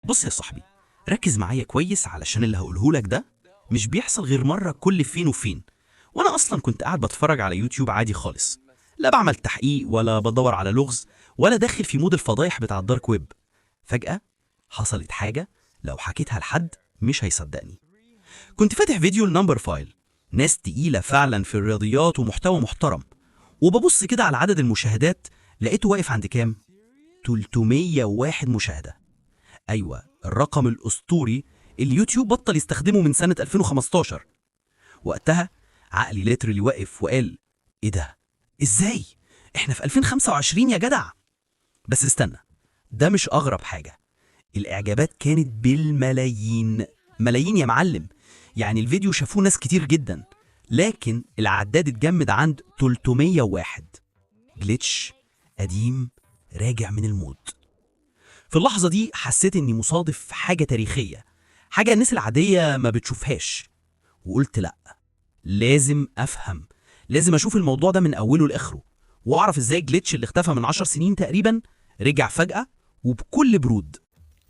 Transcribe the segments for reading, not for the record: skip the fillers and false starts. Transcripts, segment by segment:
بص يا صاحبي، ركز معايا كويس علشان اللي هقوله لك ده مش بيحصل غير مرة كل فين وفين. وانا اصلا كنت قاعد بتفرج على يوتيوب عادي خالص، لا بعمل تحقيق ولا بدور على لغز ولا داخل في mood الفضايح بتاع ال dark web. فجأة حصلت حاجة لو حكيتها لحد مش هيصدقني. كنت فاتح فيديو ال Numberphile، ناس تقيلة فعلا في الرياضيات ومحتوى محترم، وببص كده على عدد المشاهدات لقيته واقف عند كام؟ 301 مشاهدة. أيوة، الرقم الأسطوري اللي يوتيوب بطل يستخدمه من سنة 2015. وقتها عقلي literally وقف وقال: إيه ده؟ إزاي؟ إحنا في 2025 يا جدع! بس استنى، ده مش أغرب حاجة. الإعجابات كانت بالملايين، ملايين يا معلم. يعني الفيديو شافوه ناس كتير جدا، لكن العداد اتجمد عند 301. glitch قديم راجع من الموت. في اللحظة دي حسيت إني مصادف حاجة تاريخية، حاجة الناس العادية ما بتشوفهاش، وقلت لأ، لازم أفهم، لازم أشوف الموضوع ده من أوله لآخره، وأعرف إزاي glitch اللي اختفى من 10 سنين تقريبا رجع فجأة وبكل برود.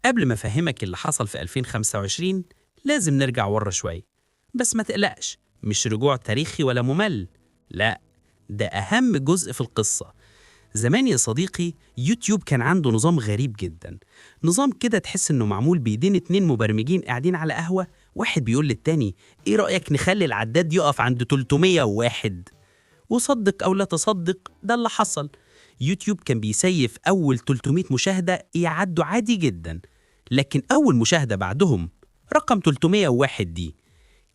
قبل ما أفهمك اللي حصل في 2025 لازم نرجع ورا شوية، بس ما تقلقش، مش رجوع تاريخي ولا ممل، لا، ده أهم جزء في القصة. زمان يا صديقي يوتيوب كان عنده نظام غريب جدا، نظام كده تحس انه معمول بيدين اتنين مبرمجين قاعدين على قهوة، واحد بيقول للتاني: ايه رأيك نخلي العداد يقف عند 301؟ وصدق او لا تصدق، ده اللي حصل. يوتيوب كان بيسيف اول 300 مشاهدة يعدوا عادي جدا، لكن اول مشاهدة بعدهم، رقم 301 دي،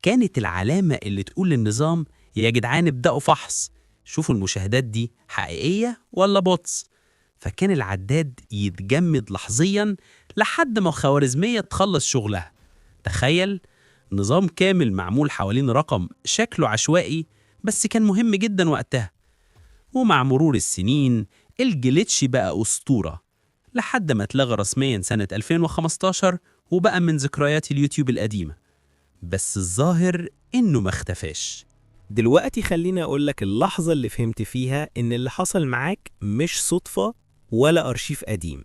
كانت العلامة اللي تقول للنظام: يا جدعان ابدأوا فحص، شوفوا المشاهدات دي حقيقية ولا bots. فكان العداد يتجمد لحظيا لحد ما الخوارزمية تخلص شغلها. تخيل نظام كامل معمول حوالين رقم شكله عشوائي، بس كان مهم جدا وقتها. ومع مرور السنين ال glitch بقى أسطورة، لحد ما اتلغى رسميا سنة 2015 وبقى من ذكريات اليوتيوب القديمة، بس الظاهر إنه ما اختفاش. دلوقتي خليني أقولك اللحظة اللي فهمت فيها إن اللي حصل معاك مش صدفة ولا أرشيف قديم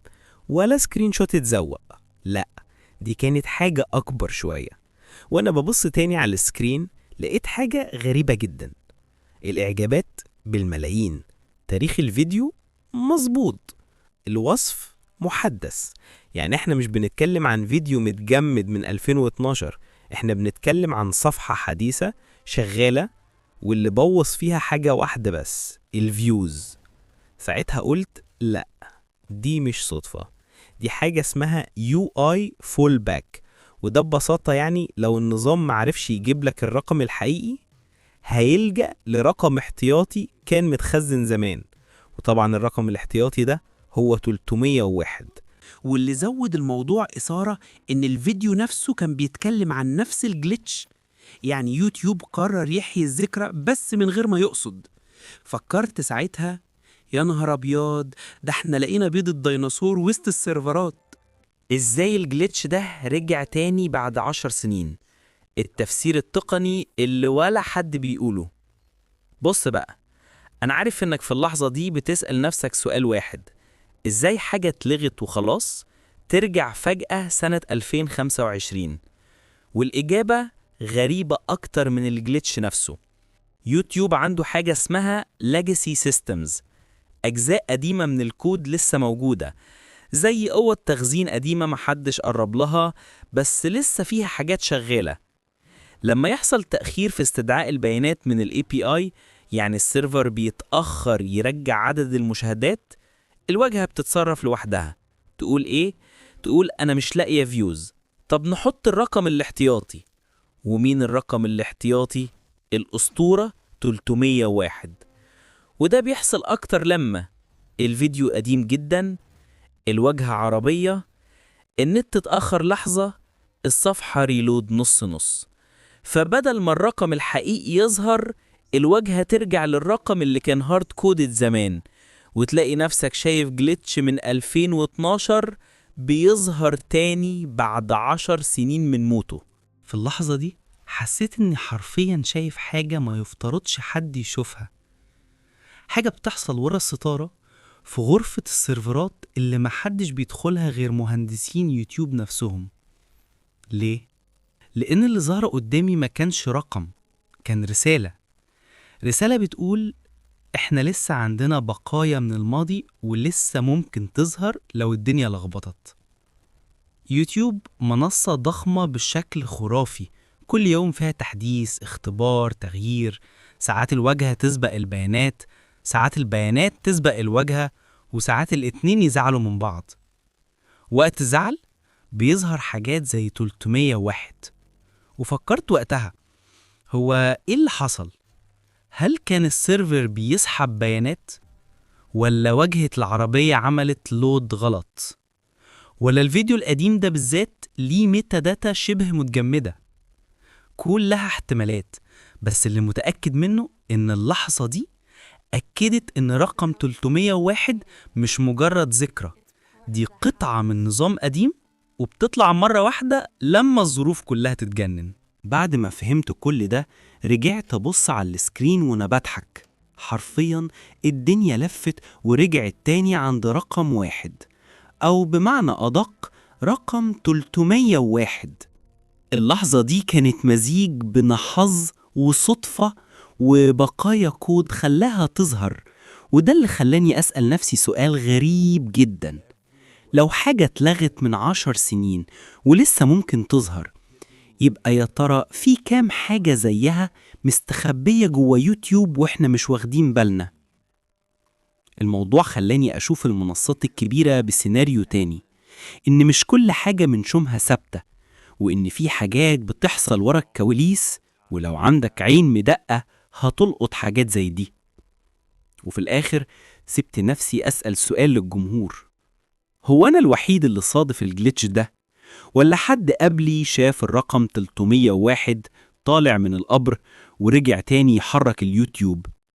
ولا screenshot اتزوق، لأ، دي كانت حاجة أكبر شوية. وأنا ببص تاني على ال screen لقيت حاجة غريبة جدا: الإعجابات بالملايين، تاريخ الفيديو مظبوط، الوصف محدث. يعني احنا مش بنتكلم عن فيديو متجمد من 2012، احنا بنتكلم عن صفحة حديثة شغالة، واللي بوظ فيها حاجة واحدة بس، ال views. ساعتها قلت: لا، دي مش صدفة، دي حاجة اسمها UI fallback. وده ببساطة يعني لو النظام معرفش يجيب لك الرقم الحقيقي، هيلجأ لرقم احتياطي كان متخزن زمان، وطبعا الرقم الاحتياطي ده هو 301. واللي زود الموضوع إثارة إن الفيديو نفسه كان بيتكلم عن نفس ال glitch، يعني يوتيوب قرر يحيي الذكرى بس من غير ما يقصد. فكرت ساعتها: يا نهار أبيض، ده احنا لقينا بيض الديناصور وسط السيرفرات. ازاي ال glitch ده رجع تاني بعد 10 سنين؟ التفسير التقني اللي ولا حد بيقوله. بص بقى، أنا عارف إنك في اللحظة دي بتسأل نفسك سؤال واحد: إزاي حاجة اتلغت وخلاص ترجع فجأة سنة 2025؟ والإجابة غريبة أكتر من ال glitch نفسه. يوتيوب عنده حاجة اسمها Legacy Systems، أجزاء قديمة من الكود لسه موجودة، زي أوض تخزين قديمة محدش قرب لها، بس لسه فيها حاجات شغالة. لما يحصل تأخير في استدعاء البيانات من ال API، يعني ال server بيتأخر يرجع عدد المشاهدات، الواجهة بتتصرف لوحدها. تقول إيه؟ تقول أنا مش لاقية views، طب نحط الرقم الاحتياطي. ومين الرقم الاحتياطي؟ الأسطورة 301. وده بيحصل أكتر لما الفيديو قديم جدا، الواجهة عربية، النت اتأخر لحظة، الصفحة reload نص نص. فبدل ما الرقم الحقيقي يظهر، الواجهة ترجع للرقم اللي كان hard coded زمان، وتلاقي نفسك شايف glitch من 2012 بيظهر تاني بعد 10 سنين من موته. في اللحظة دي حسيت إني حرفيا شايف حاجة ما يفترضش حد يشوفها، حاجة بتحصل ورا الستارة. في غرفة السيرفرات اللي محدش بيدخلها غير مهندسين يوتيوب نفسهم. ليه؟ لأن اللي ظهر قدامي ما كانش رقم، كان رسالة. رسالة بتقول إحنا لسه عندنا بقايا من الماضي ولسه ممكن تظهر لو الدنيا لخبطت. يوتيوب منصة ضخمة بشكل خرافي، كل يوم فيها تحديث، اختبار، تغيير. ساعات الواجهة تسبق البيانات، ساعات البيانات تسبق الواجهة، وساعات الاتنين يزعلوا من بعض. وقت الزعل بيظهر حاجات زي 301. وفكرت وقتها، هو ايه اللي حصل؟ هل كان ال server بيسحب بيانات؟ ولا واجهة العربية عملت load غلط؟ ولا الفيديو القديم ده بالذات ليه metadata شبه متجمدة؟ كلها احتمالات، بس اللي متأكد منه إن اللحظة دي أكدت إن رقم 301 مش مجرد ذكرى، دي قطعة من نظام قديم وبتطلع مرة واحدة لما الظروف كلها تتجنن. بعد ما فهمت كل ده رجعت أبص على ال screen وأنا بضحك. حرفيا الدنيا لفت ورجعت تاني عند رقم واحد، أو بمعنى أدق رقم 301. اللحظة دي كانت مزيج بين حظ وصدفة وبقايا كود خلاها تظهر، وده اللي خلاني أسأل نفسي سؤال غريب جدا: لو حاجة اتلغت من 10 سنين ولسه ممكن تظهر، يبقى يا ترى في كام حاجة زيها مستخبية جوه يوتيوب وإحنا مش واخدين بالنا؟ الموضوع خلاني أشوف المنصات الكبيرة بسيناريو تاني، إن مش كل حاجة بنشوفها ثابتة، وإن في حاجات بتحصل ورا الكواليس، ولو عندك عين مدقة هتلقط حاجات زي دي. وفي الآخر سبت نفسي أسأل سؤال للجمهور: هو أنا الوحيد اللي صادف ال glitch ده؟ ولا حد قبلي شاف الرقم 301 طالع من القبر ورجع تاني يحرك اليوتيوب؟